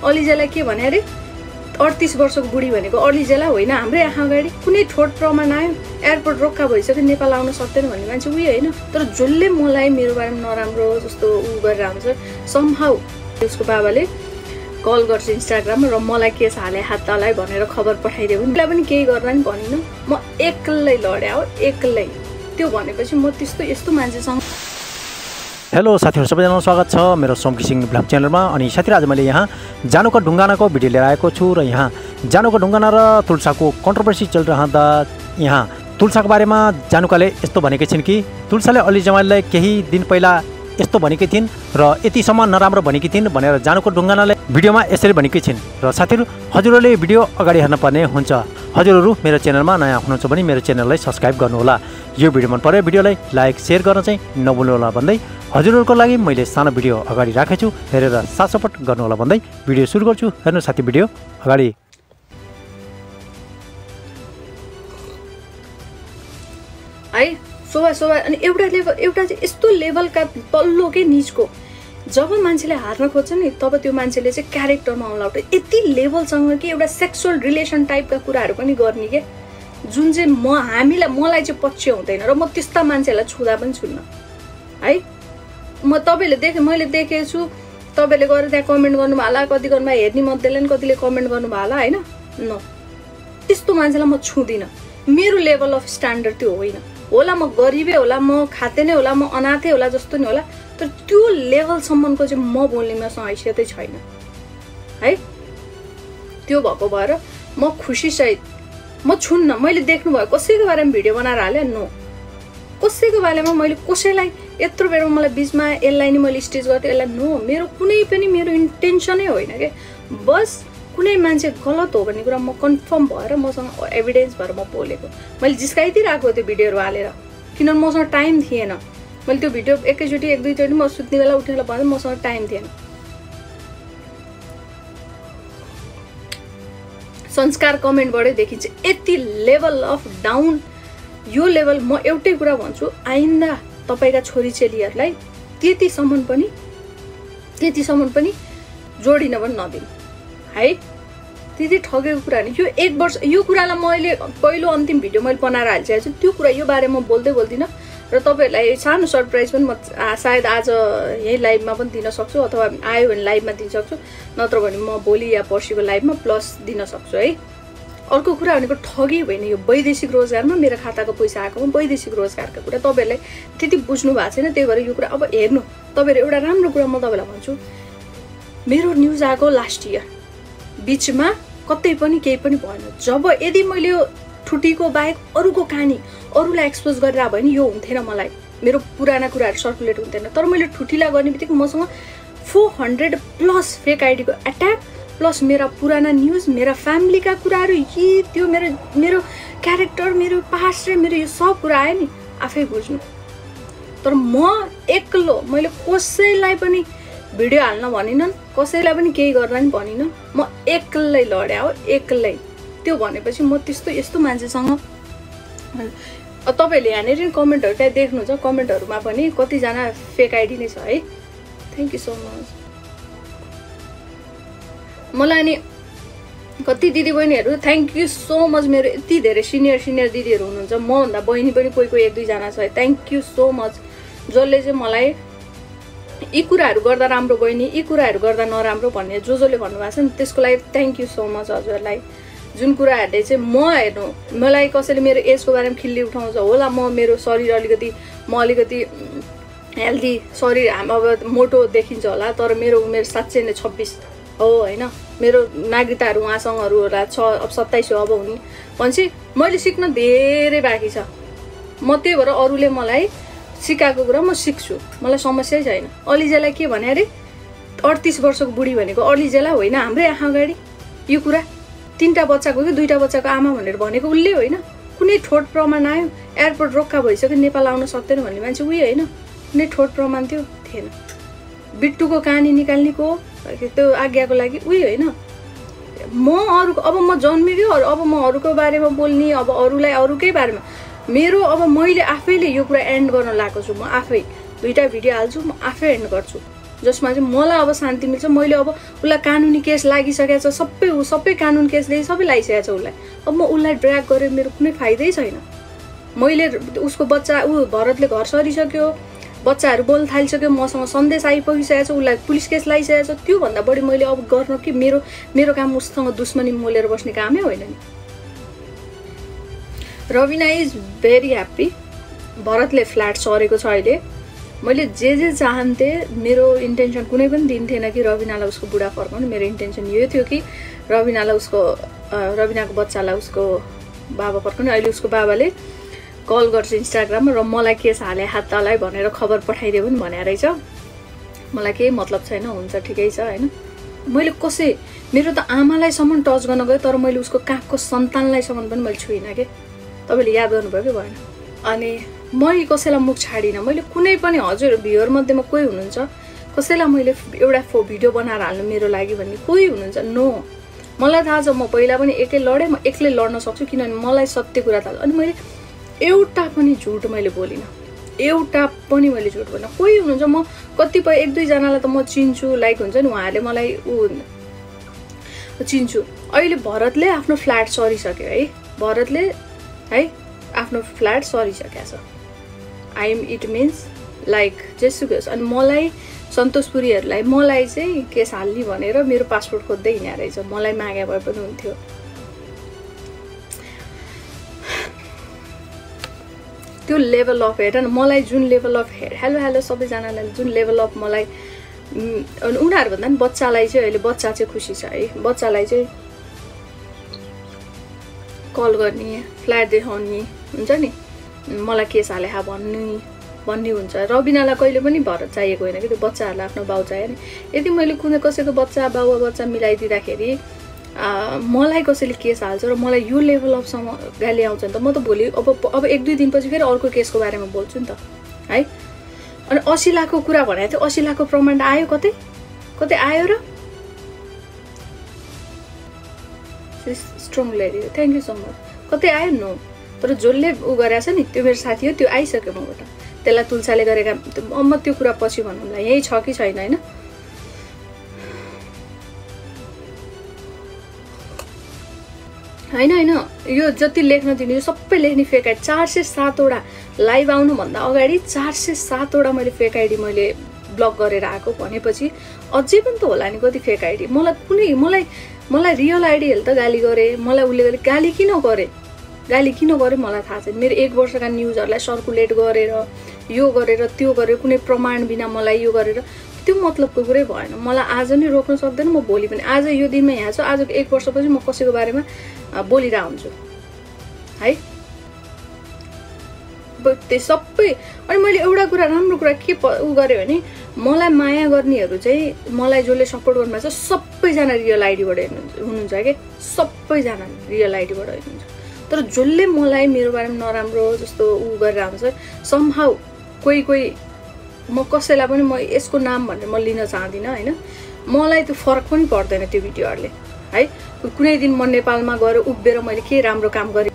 अलिजालाई के भने अरे 38 वर्षको बुढी भनेको अलिजाला होइन, हाम्रै आँखा अगाडि कुनै ठोट प्रमाण आयो, एयरपोर्ट रोक्का भइसक्यो, नेपाल आउन सक्दैन भन्ने मान्छे उही होइन। तर जसले मलाई मेरो बारेमा नराम्रो जस्तो गरेर आउँछ, समहाउ उसको बाबाले कल गर्छ इन्स्टाग्राममा र मलाई केस हाले हात तलाई भनेर खबर पठाइदियो भने उसलाई पनि केही गर्दा नि भनिनँ, म एक्लै लड्या हो, एक्लै। त्यो भनेपछि म यस्तो मान्छेसँग। हेलो साथीहरु, सबैजनालाई स्वागत छ मेरो सोम किसिङ ब्लग च्यानलमा। अनि साथीहरु, आज मैले यहाँ जानुको ढुङ्गानाको भिडियो लिएर आएको छु र यहाँ जानुको ढुङ्गाना र तुलसाको कन्ट्रोभर्सी चलिरहँदा यहाँ तुलसाको बारेमा जानुकाले यस्तो भनेकी छिन् कि तुलसाले अलि जमाईलाई केही दिन पहिला यस्तो भनेकी थिइन् र यतिसम्म नराम्रो भनेकी थिइन् भनेर जानुको ढुङ्गानाले भिडियोमा यसरी भनेकी छिन्। र साथीहरु, हजुरहरूले भिडियो अगाडि हेर्न पर्ने हुन्छ। हजुरहरू मेरो च्यानलमा नयाँ हुनुहुन्छ भने मेरो च्यानललाई सब्स्क्राइब गर्नुहोला। यो भिडियो मन पर्यो भिडियोलाई लाइक शेयर गर्न चाहिँ नभुल्नुहोला भन्दै हजुरहरूको लागि मैले सानो भिडियो अगाडि राखेछु, हेरेर साथ सपोर्ट गर्नुहोला भन्दै भिडियो सुरु गर्छु। हेर्नु साथी, भिडियो अगाडि। है सोभा अनि एउटा चाहिँ यस्तो लेभलका तल्लो के निचको जब मान्छेले हार्न खोज्छ नि, तब त्यो मान्छेले चाहिँ क्यारेक्टरमा आउला एउटा यति लेभलसँग कि एउटा सेक्सुअल रिलेसन टाइपका कुराहरू पनि गर्ने के, जुन चाहिँ मलाई चाहिँ पक्ष हुँदैन र म त्यस्ता मान्छेहरूलाई छुँदा पनि छुन्न है। मैले देखेको छु, तपाईँले गएर त्यहाँ कमेन्ट गर्नुभयो होला, कति गर्नुभयो हेर्ने मध्येले नि कतिले कमेन्ट गर्नुभयो होला होइन। न त्यस्तो मान्छेलाई म छुँदिनँ, मेरो लेभल अफ स्ट्यान्डर्ड त्यो होइन। होला म गरिबै होला, म खाते नै होला, म अनाथै होला जस्तो नि होला, तर त्यो लेभलसम्मको चाहिँ म बोल्ने मसँग हैसियतै छैन है। त्यो भएको भएर म खुसीसहित म छुन्न। मैले देख्नुभयो कसैको बारेमा भिडियो बनाएर हालेँ, नो कसैको बारेमा मैले कसैलाई यत्रो बेरमा मलाई बिचमा यसलाई नि मैले स्टेज गर्थेँ, यसलाई नो, मेरो कुनै पनि मेरो इन्टेन्सनै होइन क्या। बस कुनै मान्छे गलत हो भन्ने कुरा म कन्फर्म भएर मसँग एभिडेन्स भएर म बोलेको। मैले जिस्काइदिइरहेको त्यो भिडियोहरू हालेर, किनभने मसँग टाइम थिएन। मैले त्यो भिडियो एकैचोटि एक दुईचोटि म सुत्ने बेला उठ्ने बेला भन्दा मसँग टाइम थिएन। संस्कार कमेन्टबाटै देखिन्छ यति लेभल अफ डाउन। यो लेभल म एउटै कुरा भन्छु, आइन्दा तपाईँका छोरीचेलीहरूलाई त्यतिसम्म पनि जोडिन पनि नदिनु है। त्यति ठगेको कुरा नि यो 1 वर्ष। यो कुरालाई मैले पहिलो अन्तिम भिडियो मैले बनाएर हालिसकेको छु। त्यो कुरा यो बारेमा बोल्दिनँ र तपाईँहरूलाई सानो सरप्राइज पनि म सायद आज यही लाइभमा पनि दिन सक्छु, अथवा आयो भने लाइभमा दिन सक्छु, नत्र भने म भोलि या पर्सिको लाइभमा प्लस दिन सक्छु है। अर्को कुरा भनेको ठगी होइन, यो वैदेशिक रोजगारमा मेरो खाताको पैसा आएको वैदेशिक रोजगारका कुरा तपाईँहरूलाई त्यति बुझ्नु भएको छैन। त्यही भएर यो कुरा अब हेर्नु। तपाईँहरू एउटा राम्रो कुरा म तपाईँलाई भन्छु, मेरो न्युज आएको लास्ट इयर बिचमा कतै पनि केही पनि भएन। जब यदि मैले यो ठुटीको बाहेक अरूको कहानी अरूलाई एक्सपोज गरेर भयो नि, यो हुन्थेन, मलाई मेरो पुराना कुराहरू सर्कुलेट हुन्थेन। तर मैले ठुटीलाई गर्ने बित्तिकै मसँग 400+ फेक आइडीको एट्याक, प्लस मेरा पुराना न्युज, मेरा फ्यामिलीका कुराहरू, त्यो मेरो क्यारेक्टर, मेरो पास्ट र मेरो यो सब कुरा आयो नि, आफै बुझ्नु। तर म एक्लो, मैले कसैलाई पनि भिडियो हाल्न भनिनँ, कसैलाई पनि केही गर्न नि भनिनँ, म एक्लै लड्या हो, एक्लै। त्यो भनेपछि म यस्तो मान्छेसँग। तपाईँहरूले यहाँनिर कमेन्टहरू त्यहाँ देख्नुहुन्छ, कमेन्टहरूमा पनि कतिजना फेक आइडी नै छ है। Thank you so much. मलाई अनि कति दिदीबहिनीहरू थ्याङ्क यू सो मच। मेरो यति धेरै सिनियर दिदीहरू हुनुहुन्छ, मभन्दा बहिनी पनि कोही 1-2जना छ। थ्याङ्क यू सो मच, जसले चाहिँ मलाई यी कुराहरू गर्दा राम्रो बहिनी, यी कुराहरू गर्दा नराम्रो भन्ने जसले भन्नुभएको छ नि, त्यसको लागि थ्याङ्क यू सो मच हजुरलाई। जुन कुराहरूले चाहिँ हेर्नु, मलाई कसैले मेरो एजको बारेमा खिल्ली उठाउँछ होला, मेरो शरीर म अलिकति हेल्दी शरीर, अब मोटो देखिन्छ होला, तर मेरो उमेर 726 हो होइन। मेरो नागरिकताहरू उहाँसँगहरू होला, अब 27 हो अब हुने भनेपछि मैले सिक्न धेरै बाँकी छ। म त्यही भएर अरूले मलाई सिकाएको कुरा म सिक्छु, मलाई समस्यै छैन। अलिजालाई के भने अरे 38 वर्षको बुढी भनेको अलिजाला होइन, हाम्रै आँखा अगाडि यो कुरा 3टा बच्चाको कि 2टा बच्चाको आमा भनेर भनेको उसले होइन। कुनै ठोट प्रमाण आयो, एयरपोर्ट रोक्का भइसक्यो, नेपाल आउन सक्दैन भन्ने मान्छे उही होइन। कुनै ठोट प्रमाण थिएन। बिट्टुको कहानी निकाल्ने को त्यो आज्ञाको लागि उही होइन। म अरूको, अब म जन्मेको, अब म अरूको बारेमा बोल्ने, अब अरूलाई अरूकै बारेमा मेरो, अब मैले आफैले यो कुरा एन्ड गर्न लागेको छु। म आफै 2टा भिडियो हाल्छु, म आफै एन्ड गर्छु। जसमा चाहिँ मलाई अब शान्ति मिल्छ। मैले अब उसलाई कानुनी केस लागिसकेको छ, सबै कानुन केसले सबै लागिसकेको छ उसलाई। अब म उसलाई ड्र्याग गरेर मेरो कुनै फाइदै छैन। मैले उसको बच्चा भरतले घर सरिसक्यो, बच्चाहरू बोल्न थालिसक्यो, मसँग सन्देश आइपुगिसकेको छ, उसलाई पुलिस केस लगाइसकेको छ। त्योभन्दा बढी मैले अब गर्न कि मेरो काम उससँग दुश्मनी मोलेर बस्ने कामै होइन नि। Ravina is very happy. भरतले flat सरेको छ अहिले। मैले जे चाहन्थेँ, मेरो इन्टेन्सन कुनै पनि दिन थिएन कि रविनालाई उसको बुढा फर्काउनु। मेरो इन्टेन्सन यो थियो कि रविनाको बच्चालाई उसको बाबा फर्काउने। अहिले उसको बाबाले कल गर्छ इन्स्टाग्राममा र मलाई केस हाले हात तलाई भनेर खबर पठाइदियो पनि भने रहेछ। मलाई केही मतलब छैन, हुन्छ ठिकै छ होइन। मैले मेरो त आमालाईसम्म टच गर्न गयो, तर मैले उसको काखको सन्तानलाईसम्म पनि मैले छुइनँ कि। तपाईँले याद गर्नुभयो कि भएन? अनि मैले कसैलाई मुख छाडिनँ। मैले कुनै पनि हजुर भ्युअर मध्येमा कोही हुनुहुन्छ कसैलाई मैले एउटा भिडियो बनाएर हाल्नु मेरो लागि भन्ने कोही हुनुहुन्छ? नो। मलाई थाहा छ म पहिला पनि एक्लै लडेँ, म एक्लै लड्न सक्छु, किनभने मलाई सत्य कुरा थाहा छ। अनि मैले एउटा पनि झुट मैले बोलिनँ, एउटा पनि मैले झुट बोलिनँ। कोही हुनुहुन्छ, म कतिपय 1-2 जनालाई त म चिन्छु, लाइक हुन्छ नि उहाँहरूले मलाई चिन्छु। अहिले भरतले आफ्नो फ्ल्याट सरिसक्यो है, भरतले है आफ्नो फ्ल्याट सरिसकेको छ। इट मिन्स लाइक जेसुकै होस्। अनि मलाई सन्तोषपुरीहरूलाई मलाई चाहिँ केस हाल्ने भनेर मेरो पासपोर्ट खोज्दै हिँडेको रहेछ। मलाई मागे भए पनि हुन्थ्यो। त्यो लेभल अफ हेर न, मलाई जुन लेभल अफ हेलो सबैजनालाई जुन लेभल अफ मलाई अनि उनीहरू भन्दा पनि बच्चालाई चाहिँ अहिले बच्चा चाहिँ खुसी छ है। बच्चालाई चाहिँ कल गर्ने, फ्ल्याट देखाउने हुन्छ नि, मलाई केस हाले भन्ने हुन्छ। रविनालाई कहिले पनि भरत चाहिएको होइन कि, त्यो बच्चाहरूलाई आफ्नो बाउ चाहियो नि। यदि मैले कुनै कसैको बच्चा मिलाइदिँदाखेरि मलाई कसैले केस हाल्छ र मलाई यो लेभल अफसम्म गाली आउँछ नि त, म त भोलि अब 1-2 दिनपछि फेरि अर्को केसको बारेमा बोल्छु नि त है। अनि 80 लाखको कुरा भनेको थियो, 80 लाखको प्रमाण आयो कतै आयो र? Strong lady, thank you so much. कतै आयो नो। तर जसले गरेछ नि त्यो मेरो साथी हो, त्यो आइसक्यो मबाट। त्यसलाई तुलसाले गरेका म त्यो कुरा पछि भन्नुलाई यही छ कि छैन होइन। होइन यो जति लेख्न दिनु यो सबै लेख्ने फेक आइडी। 407वटा लाइभ आउनुभन्दा अगाडि 407वटा मैले फेक आइडी मैले ब्लक गरेर आएको भनेपछि अझै पनि त होला नि कति फेक आइडी। मलाई रियल आइडीहरूले त गाली गरे, मलाई उसले गाली किन गरे मलाई थाहा छैन। मेरो 1 वर्षका न्युजहरूलाई सर्कुलेट गरेर यो गरेर त्यो गरेर कुनै प्रमाण बिना मलाई यो गरेर त्यो मतलबको कुरै भएन। मलाई आज नै रोक्न सक्दैन, म भोलि पनि। आज यो दिनमा यहाँ छु, आजको 1 वर्षपछि म कसैको बारेमा बोलिरहेको हुन्छु है। त्यो सबै। अनि मैले एउटा कुरा राम्रो कुरा के गरेँ भने मलाई माया गर्नेहरू चाहिँ मलाई जसले सपोर्ट गर्नुभएको छ सबैजना रियल आइडीबाट हुनुहुन्छ कि, सबैजना रियल आइडीबाट हुनुहुन्छ। तर जसले मलाई मेरो बारेमा नराम्रो जस्तो गरेर आउँछ समहाउ कोही म कसैलाई पनि म यसको नाम भनेर म लिन चाहदिनँ होइन। मलाई त्यो फरक पनि पर्दैन त्यो भिडियोहरूले है। कुनै दिन म नेपालमा गएर उभिएर मैले के राम्रो काम गरेँ